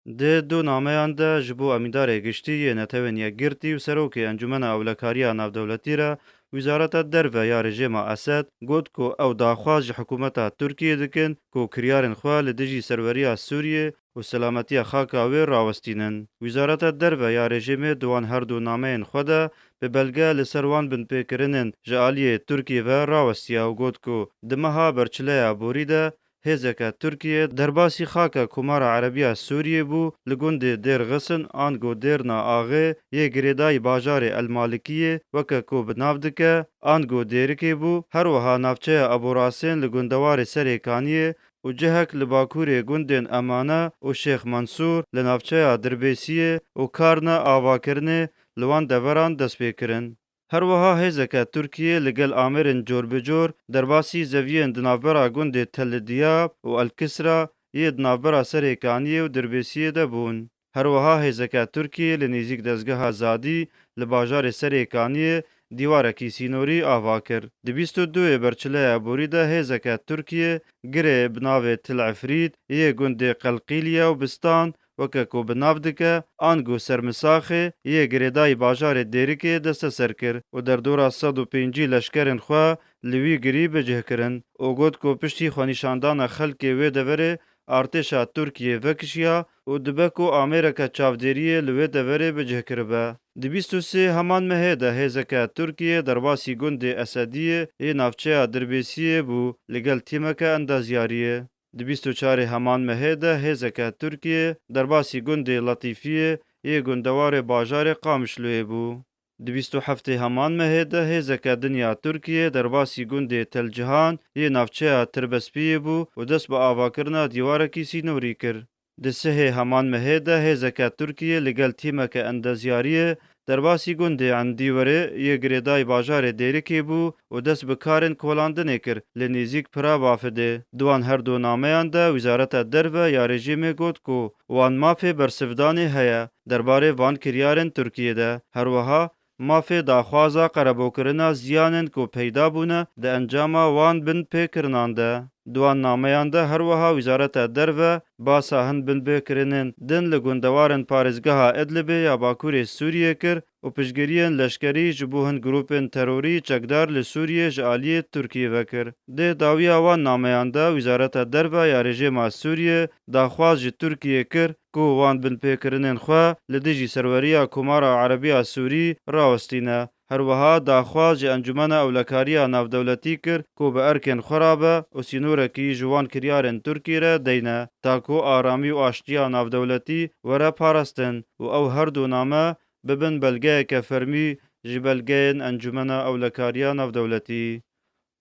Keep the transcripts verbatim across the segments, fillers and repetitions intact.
Di du nameyan de ji bo Emîndarê Giştî yê Netewên Yekgirtî û Serokê Encûmena Ewlekariya Navdewletî re Wizareta Derve ya rejîma Esed got ku ew daxwaz ji hikûmeta Tirkiyê dikin ku kiryarên xwe li dijî serweriya Sûriyê û selametiya xaka wê rawestînin. Wizareta Derve ya rejîmê di wan her du nameyên xwe de bi belge li ser wan binpêkirinên ji aliyê Tirkiyê ve rawestiye û got ku di meha berçileya borî de hêzeke Tirkiyê derbasî xaka Komara Erebiya Sûriyê bû li gundê Dêr Xisin ango Dêrna Axê yê girêdayî bajarê El Malikiyê weke ku bi nav dike, ango Dêrikê bû, her wiha navçeya Eborasên li gundewarê Serêkaniyê û cihek li bakurê gundên Emane û Şêx Mensûr li navçeya Dirbêsiyê û karne avakirinê li wan deveran dest pê kirin. Her wiha hêzeke Tirkiyê li gel amêrên cor bi cor derbasî zeviyên di navbera gundê Tel Diyab û El Kisra yê di navbera Serêkaniyê û Dirbêsiyê de bûn. Her wiha hêzeke Tirkiyê li nêzîk dezgeha Zadî li bajarê Serêkaniyê dîwarekî sînorî ava kir. Di bîst û duyê berçileya borî de hêzeke Tirkiyê girê bi navê Til Efrît yê gundê Qelqîliye û Bistan weke ku bi nav dike, ango Sermisaxê yê girêdayî bajarê Dêrikê desteser kir û derdora sed û pêncî leşkerên xwe li wî girî bi cih kirin û got ku piştî xwenîşandana xelkê wê deverê artêşa Tirkiyê vekişiya û dibe ku amêreke çavdêriyê li wê deverê bi cih kiribe. Di bîst û sê heman mehê de hêzeke Tirkiyê derbasî gundê Esediyê yê navçeya Dirbêsiyê bû, li gel tîmeke endezyariyê. Di bîst û çarê heman mehê de hêzeke Tirkiyê derbasî gundê Letîfiyê yê gundewarê bajarê Qamişloyê bû. Di bîst û heftê heman mehê de hêzeke din ya Tirkiyê derbasî gundê Tel Cihan yê navçeya Tirbespiyê bû û dest bi avakirina dîwarekî sînorî kir. Di sihê heman mehê de hêzeke Tirkiyê li gel tîmeke endezyariyê derbasî gundê Endîwerê yê girêdayî bajarê Dêrikê bû û dest bi karên kolandinê kir li nêzîk pira Bafidê. Di wan her du nameyan de Wizareta Derve ya rejîmê got ku wan mafê bersivdanê heye derbarê van kiryarên Tirkiyê de. Her wiha mafê daxwaza qerebokirina ziyanên ku peyda bûne di encama wan binpêkirinan de. Di wan nameyan de her wiha Wizareta Derve basa hin binpêkirinên din li gundewarên parêzgeha Idlibê ya Bakurê Sûriyê kir û piştgiriyên leşkerî ji bo hin grûpên terorî çekdar li Sûriyê ji aliyê Tirkiyê ve kir. Dê dawiya wan nameyan de Wizareta Derve ya rejîma Sûriyê daxwaz ji Tirkiyê kir ku wan binpêkirinên xwe li dijî serweriya Komara Erebiya Sûrî rawestîne. Her wiha daxwaz ji Encûmena Ewlekariya Navdewletî kir ku bi erkên xwe re be û sînorekî ji wan kiryarên Tirkiyê re deyne, ta ku aramî û aştiya navdewletî were parastin û ew her du name bibin belgeyeke fermî ji belgeyên Encûmena Ewlekariya Navdewletî.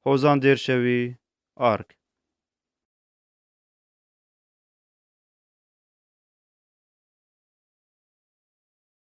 Hozan Dêrşewî, Ark.